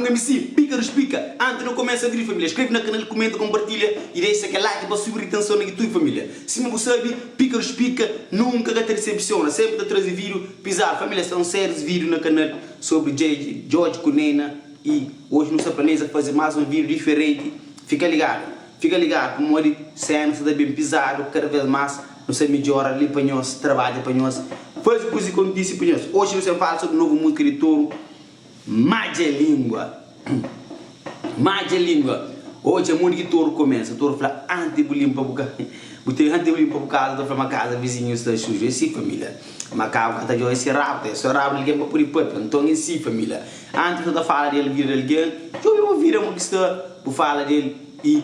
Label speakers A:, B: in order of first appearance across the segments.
A: Lunga MC, pika dos pika. Antis nu kumesa vídiu família, skrebe na kanal, kumenta, konpartilha i dexa kel like pa subi ritenson na YouTube família. Sima bu sabe, pika dos pika nunka ka ta disepsiona, senpri ta traze vídiu pizadu. Família, sta un séries vídiu na kanal sobri Djedje, Djodje ku Neyna i oji nu sta planeja faze más un vídiu diferenti. Fika ligadu, fika ligadu pamodi sena sta ta ben pizadu kada vez más. Nu sta midjora li pa nhos, trabadja pa nhos, faze kuza i kontise pa nhos. Oji nu sta fala sobri novu múzika di Toru. Madja lingua Madja lingua Odja modi ki toru kumesa Toru fla anti bu limpa bu ka bu ten anti bu limpa bu kaza ta fla ma kaza vizinhu sta suju é si família Makaku ka ta djobe si rabu ta é so rabu di algen pa pudi papia nton é si família Anti bu ta fala di el vida di algen djobe bu vida mo ki sta bu fala di el i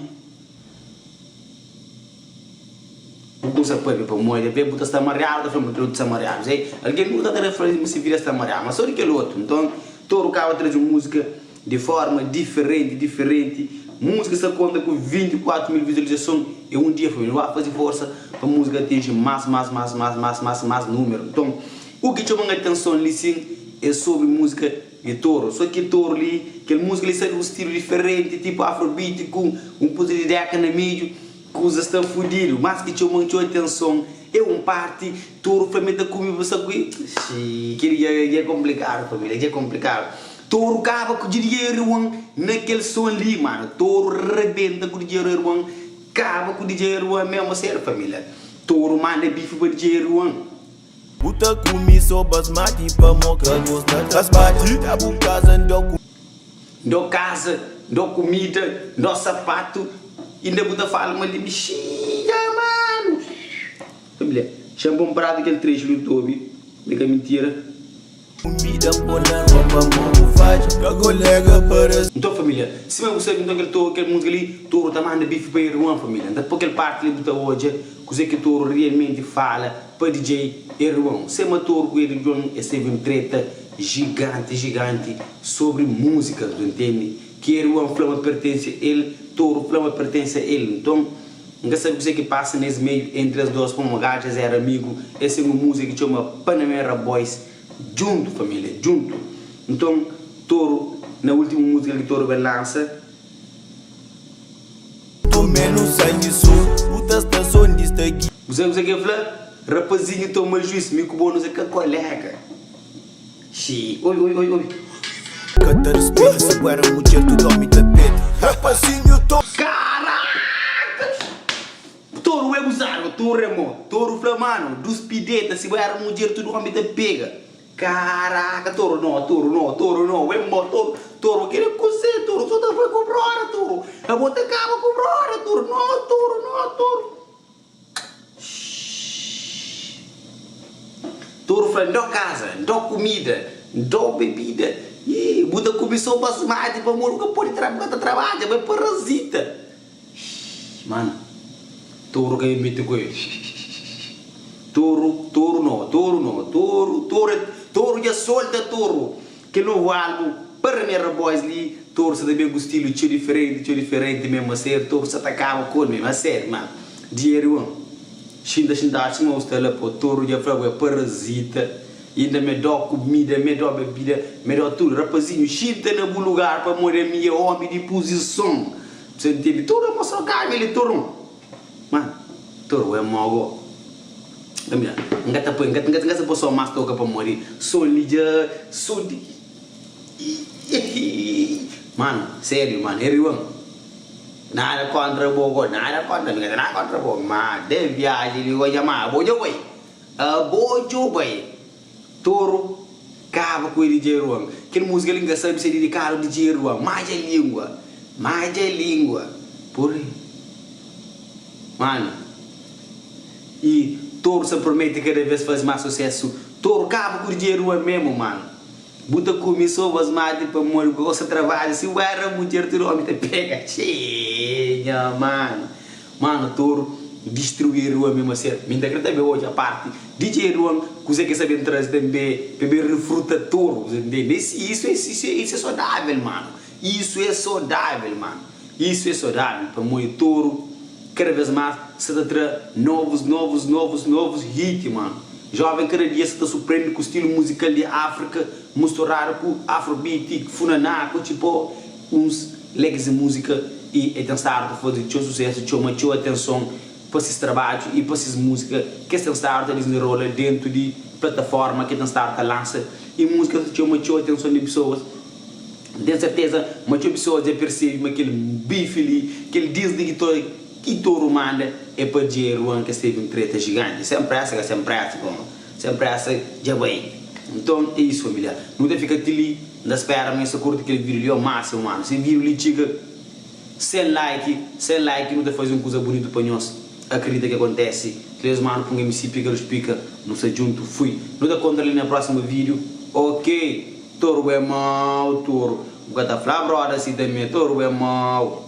A: Bu kumsa pâpia pamodi avé bu ta sta mariadu, ta fla ma kel otu sta mariadu. Zé, algen nunka ta ta fla ma se vida sta mariadu, ma sô di kel otu. Nton, Toru kaba traze un múzika di fórma diferenti, diferenti. Múzika sta konta ku 24 mil vizualizason e un dia. Família, nu ba faze forsa pa múzika atinji más, más, más, más, más, más, más númeru. Nton, u ki txoma-m atenson li sin é sobri múzika di Toru. Sô ki Toru li, kel múzika li sta di un stilu diferenti, tipu afrobeat ku un kuza di deka na meju. Kuza sta fudidu, mas ki txeu man txeu atenson é un parti toru fla me ta kume bu sa kui xii keli dja dja é konplikadu familia dja é konplikadu toru kaba ku DJ Erwan na kel son li manu toru rebenta ku DJ Erwan kaba ku DJ Erwan mesmu sériu familia toru manda bifi pa DJ Erwan.
B: Bu ta kumi so basmati pamo ka gosta trasbati Da bu kaza ndo ku.
A: Ndo kaza, ndo kumida, ndo sapatu Inda bu ta fala ma li mi xinga manu Familia, xa-m pô-m pratu kel trexu li bu ta obi ma é ka mintira.
B: Kumida pô na rua pamo bu fadja Ka kolega para.
A: Nton familia, sima bu sabe nton kel toru kel musika li toru ta manda bifi pa Erwan familia nta pô kel parti li bu ta odja kuze ki toru realmenti fala pa DJ Erwan sema toru ku Erwan es tevi un treta giganti giganti sobri musikas bu ntende ki Erwan fla ma pertense el toru fla ma pertense a el nton N ka sabe kuzê ki pasa na es meiu entri es dos pamodi gatxas éra amigu es ten un múzika ki txoma Panamera Boys djuntu família djuntu nton Toru na últimu múzika ki Toru ben lansa.
B: Tome-nu sangi so bu ta sta so ndi sta ki.
A: Bu sabe kuzê ki el fla? Rapazinhu toma juis mi ku bo nos é ka koléga. Xii oi oi oi oi.
B: Ka ta rispita si bu era mudjer tudu omi ta pedi Rapazinhu to.
A: Karaka! Toru é gozadu, toru é mau. Toru fla mano, dus pideta si bu era mudjer tudu omi ta pega. Karaka toru no, toru no, toru no, é mau toru, toru kre kuzê toru, so ta fla ku broda toru, abo ta kaba ku broda toru, no toru, no toru. Toru fla, N da-u kaza, N da-u kumida, N da-u bebida, i bu ta kume so basmati pamodi bu ka pode tra, bu ka ta trabadja, bu é parazita. Manu, toru ka ben mete ku el. Toru, toru no, toru no, toru, toru, toru dja solta toru. Kel novu álbum Panamera Boys li, Toru sa ta ben ku stilu txeu diferenti, txeu diferenti memu, asério, Toru sa ta kaba ku el memu, asério, manu. Dieri un, xinta xintadu sima bu sta la, po, Toru dja fla bu é parazita, inda me dó kumida, me dó bebida, me dó tudu. Rapazinhu, xinta na bu lugar pamodi ami é omi di puzison. Bu sa ntende? Toru é mostra kami li, Toru. Manu, Toru é mau go. Ami, N ka ta poi, N ka, N ka sa poi som mas toka pamodi som li dja, som di Manu, sériu manu, e riba-m. Nada kontra bo go, nada kontra, mi ka ten nada kontra bo, ma de viaji li go dja ma abo dja bai, abo djo bai. Toru kaba ku el DJ Ruan. Kel múzika li N ka sabe si é didikadu DJ Ruan. Madja língua, madja língua. Pur Manu, i Toru sa promete kada vez faze más susesu. Toru kaba ku DJ Ruan memu, manu. Bu ta kume so basmati pamodi bu ka gosta trabadja. Si bu era mudjer tudu omi ta pega. Txee nha manu. Manu Toru distrui Erwan mesmu aser. Mi nta kre tanbe odja parti DJ Erwan kuze ke sa ben traze tanbe pa ben refruta Toru. Bu sa ntende? Isu isu isu isu é sodavel manu. Isu é sodavel manu. Isu é sodavel pamodi Toru kada vez mas sa ta tra novus novus novus novus hit manu. Joven kada dia sa ta surprende ku stilu muzikal di Afrika musturadu ku afrobeat, funaná, kotxipó, uns lekis di muzika y e ten stadu ta faze txeu susesu, txoma txeu atenson pa sis trabadju y pa sis muzika kes ten stadu ta dizenrola dentu di plataforma ke ten stadu ta lansa y muzika ta txoma txeu atenson di pesoas. N ten serteza ma txeu pesoas dja persebe ma kel bifi li, kel Disney ki ta ki toru manda é pa dje Ruan kes tevi un treta jiganti. Sem pressa ka sem pressa bom sem pressa dja bai. Nton é isu familia. Nu ta fika ti li. N ta spera ma nhos ta kurti kel video li o máximo mano. Si video li txiga 100 like, 100 like nu ta fazi un kuza bunitu pa nhos. Akredita ki acontece. Três mano pung MC pika lus pika. Nu sta djuntu. Fui. Nu ta kontra li na próximo video. Ok. Toru bu é mau toru. Bu ka ta fla broda si tanbe. Toru bu é mau.